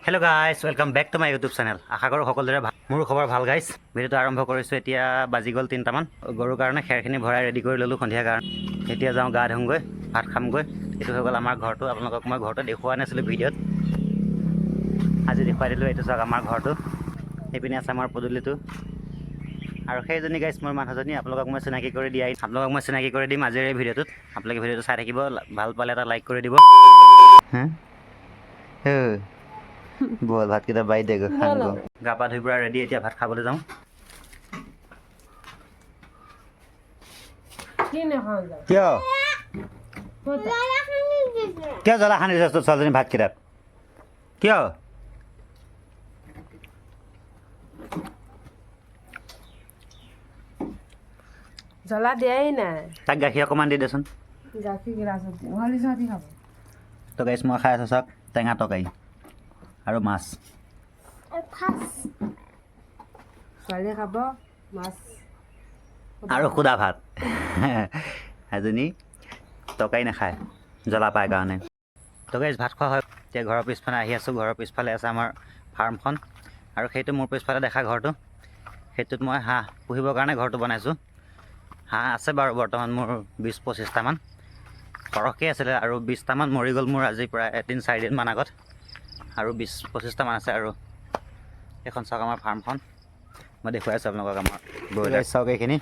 Hello guys, welcome back to my YouTube channel. আশা কৰোঁ সকলোৰে ভাল। মোৰো খবৰ ভাল গাইছ। ভিডিঅ'টো আৰম্ভ কৰিছোঁ। এতিয়া বাজি গ'ল 3টামান। গৰুৰ কাৰণে খেৰখিনি ভৰাই ৰেডি কৰি ল'লোঁ সন্ধিয়াৰ কাৰণে। এতিয়া যাওঁ, গা ধুমগৈ, ভাত খামগৈ। এইটো হৈ গ'ল আমাৰ ঘৰটো। আপোনালোকক মই ঘৰটো দেখুওৱা নাছিলোঁ ভিডিঅ'ত, আজি দেখুৱাই দিলোঁ। এইটো চাওক আমাৰ ঘৰটো, সেইপিনে আছে আমাৰ পদূলিটো আৰু সেইজনী গাইছ মোৰ মানুহজনী। আপোনালোকক মই চিনাকি কৰি দিম আজিৰ এই ভিডিঅ'টোত। আপোনালোকে ভিডিঅ'টো চাই থাকিব, ভাল পালে এটা লাইক কৰি দিব। হা, ব'ল, ভাতকেইটা বাঢ়ি দেগৈ, খামগৈ। গা পা ধুই পূৰা ৰেডি, এতিয়া ভাত খাবলৈ যাওঁ। কি নাখাওঁ যা। কিয়? কিয় জ্বলা সানি দিছ তোৰ ছোৱালীজনী ভাতকেইটাত, কিয়? জ্বলা দিয়াই নাই। তাক গাখীৰ অকণমান দি দেচোন। গাখীৰ গিলাচত দি নহ'লে সিহঁতি খাব। তো গাইছ, মই খাই আছোঁ চাওক, টেঙা তৰকাৰী আৰু মাছ। ছোৱালীয়ে খাব মাছ। আৰু সুদা ভাত। এজনী তৰকাৰী নাখায়, জ্বলা পায় কাৰণে। তো গাইছ, ভাত খোৱা হয়, এতিয়া ঘৰৰ পিছফালে আহি আছোঁ। ঘৰৰ পিছফালে আছে আমাৰ ফাৰ্মখন আৰু সেইটো মোৰ পিছফালে দেখা ঘৰটো, সেইটোত মই হাঁহ পুহিবৰ কাৰণে ঘৰটো বনাইছোঁ। হাঁহ আছে বাৰু বৰ্তমান মোৰ 20-25টামান। সৰহকৈ আছিলে আৰু 20টামান মৰি গ'ল মোৰ আজি প্ৰায় 3-4 দিনমান আগত। আৰু 20-25টামান আছে। আৰু এইখন চাওক আমাৰ ফাৰ্মখন, মই দেখুৱাই আছোঁ আপোনালোকক আমাৰ ব্ৰইলাৰ। চাওক এইখিনি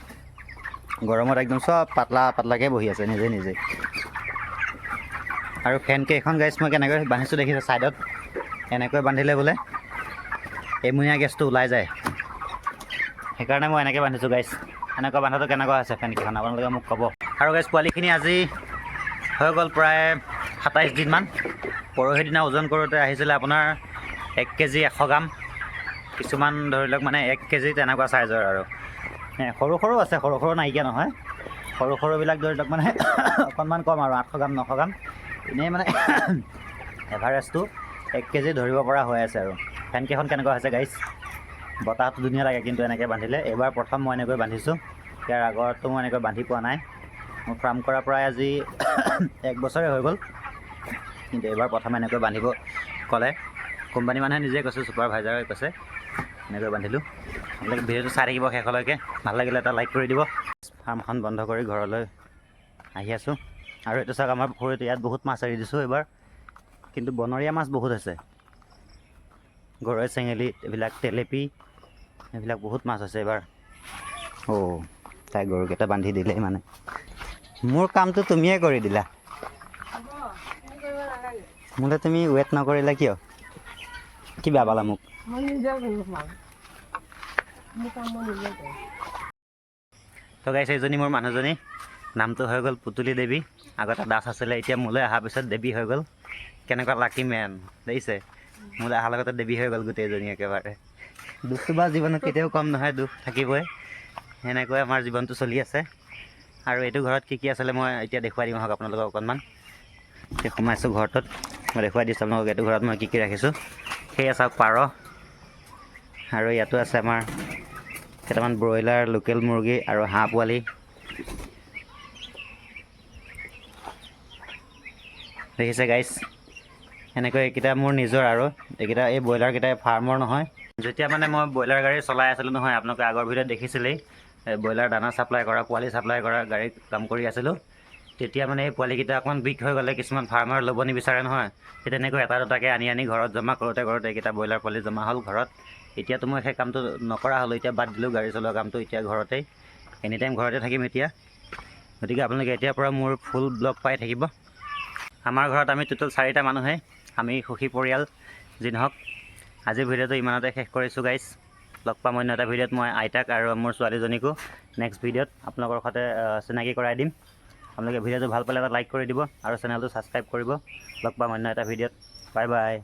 গৰমত একদম চব পাতলা পাতলাকৈ বহি আছে নিজে নিজে। আৰু ফেন কেইখন গাইছ মই কেনেকৈ বান্ধিছোঁ দেখিছে? ছাইডত এনেকৈ বান্ধিলে বোলে এমোনিয়া গেছটো ওলাই যায়, সেইকাৰণে মই এনেকৈ বান্ধিছোঁ গাইছ। এনেকুৱা বান্ধাটো কেনেকুৱা হৈছে ফেনকেইখন, আপোনালোকে মোক ক'ব। আৰু গাইছ, পোৱালিখিনি আজি হৈ গ'ল প্ৰায় 27 দিনমান। পৰহি দিনা ওজন কৰোঁতে আহিছিলে আপোনাৰ 1 কেজি 100 গ্ৰাম। কিছুমান ধৰি লওক মানে 1 কেজি তেনেকুৱা চাইজৰ আৰু সৰু সৰু আছে, সৰু সৰু নাইকিয়া নহয়। সৰু সৰুবিলাক ধৰি লওক মানে অকণমান কম আৰু 800 গ্ৰাম, 900 গ্ৰাম। এনেই মানে এভাৰেজটো 1 কেজি ধৰিব পৰা হৈ আছে। আৰু ফেনকেইখন কেনেকুৱা হৈছে গাইছ? বতাহটো ধুনীয়া লাগে কিন্তু এনেকৈ বান্ধিলে। এইবাৰ প্ৰথম মই এনেকৈ বান্ধিছোঁ, ইয়াৰ আগততো মই এনেকৈ বান্ধি পোৱা নাই। মোৰ ফাৰ্ম কৰা প্ৰায় আজি এক বছৰে হৈ গ'ল, কিন্তু এইবাৰ প্ৰথম এনেকৈ বান্ধিব ক'লে। কোম্পানী মানুহে নিজে কৈছে, ছুপাৰভাইজাৰে কৈছে, এনেকৈ বান্ধিলোঁ। আপোনালোকে ভিডিঅ'টো চাই থাকিব শেষলৈকে, ভাল লাগিলে এটা লাইক কৰি দিব। ফাৰ্মখন বন্ধ কৰি ঘৰলৈ আহি আছোঁ। আৰু এইটো চাওক আমাৰ পুখুৰীটো, ইয়াত বহুত মাছ এৰি দিছোঁ এইবাৰ, কিন্তু বনৰীয়া মাছ বহুত হৈছে। গৰৈ, চেঙেলী, এইবিলাক তেলেপি, এইবিলাক বহুত মাছ হৈছে এইবাৰ। অ' তাই গৰুকেইটা বান্ধি দিলেই, মানে মোৰ কামটো তুমিয়ে কৰি দিলা। হ'ব, তুমি কৰিব নালাগে। মোলৈ তুমি ৱেইট নকৰিলা কিয়? কি বেয়া পালা মোক? মই নিজে কৰিব পাৰোঁ, মোৰ কাম মই নিজে কৰিম। তো গাইছ, এইজনী মোৰ মানুহজনী, নামটো হৈ গ'ল পুতুলি দেৱী। আগতে দাস আছিলে, এতিয়া মোলৈ অহাৰ পিছত দেৱী হৈ গ'ল। কেনেকুৱা লাকি মেন দেখিছে? মোলৈ অহাৰ লগতে দেৱী হৈ গ'ল গোটেইজনী একেবাৰে। দুখটো বাৰু জীৱনত কেতিয়াও কম নহয়, দুখ থাকিবই। সেনেকৈ আমাৰ জীৱনটো চলি আছে। আৰু এইটো ঘৰত কি কি আছিলে মই এতিয়া দেখুৱাই দিম আহক আপোনালোকক অকণমান। এতিয়া সোমাইছোঁ ঘৰটোত, মই দেখুৱাই দিছোঁ আপোনালোকক এইটো ঘৰত মই কি কি ৰাখিছোঁ। সেয়া চাওক পাৰ, আৰু ইয়াতো আছে আমাৰ কেইটামান ব্ৰইলাৰ, লোকেল মুৰ্গী আৰু হাঁহ পোৱালি। দেখিছে গাইছ, এনেকৈ এইকেইটা মোৰ নিজৰ আৰু এইকেইটা এই ব্ৰইলাৰকেইটা ফাৰ্মৰ নহয়। যেতিয়া মানে মই ব্ৰইলাৰ গাড়ী চলাই আছিলোঁ নহয়, আপোনালোকে আগৰ ভিডিঅ'ত দেখিছিলেই, এই ব্ৰইলাৰ দানা ছাপ্লাই কৰা, পোৱালি ছাপ্লাই কৰা গাড়ীত কাম কৰি আছিলোঁ। তেতিয়া মানে এই পোৱালিকেইটা অকণমান বিক হৈ গ'লে কিছুমান ফাৰ্মাৰ ল'ব নিবিচাৰে নহয়, সেই তেনেকৈ এটা দুটাকৈ আনি আনি ঘৰত জমা কৰোঁতে কৰোঁতে এইকেইটা ব্ৰইলাৰ পোৱালি জমা হ'ল ঘৰত। এতিয়াতো মই সেই কামটো নকৰা হ'লোঁ, এতিয়া বাদ দিলোঁ গাড়ী চলোৱা কামটো। এতিয়া ঘৰতেই, এনি টাইম ঘৰতে থাকিম এতিয়া। গতিকে আপোনালোকে এতিয়াৰ পৰা মোৰ ফুল ব্লগ পাই থাকিব। আমাৰ ঘৰত আমি টোটেল চাৰিটা মানুহে, আমি সুখী পৰিয়াল। যি নহওক, আজিৰ ভিডিঅ'টো ইমানতে শেষ কৰিছোঁ গাইছ। লগ পাম অন্য এটা ভিডিঅ'ত। মই আইতাক আৰু মোৰ ছোৱালীজনীকো নেক্সট ভিডিঅ'ত আপোনালোকৰ সৈতে চিনাকি কৰাই দিম। আপোনালোকে ভিডিঅ'টো ভাল পালে এটা লাইক কৰি দিব আৰু চেনেলটো ছাবস্ক্ৰাইব কৰিব। লগ পাম অন্য এটা ভিডিঅ'ত। Bye bye.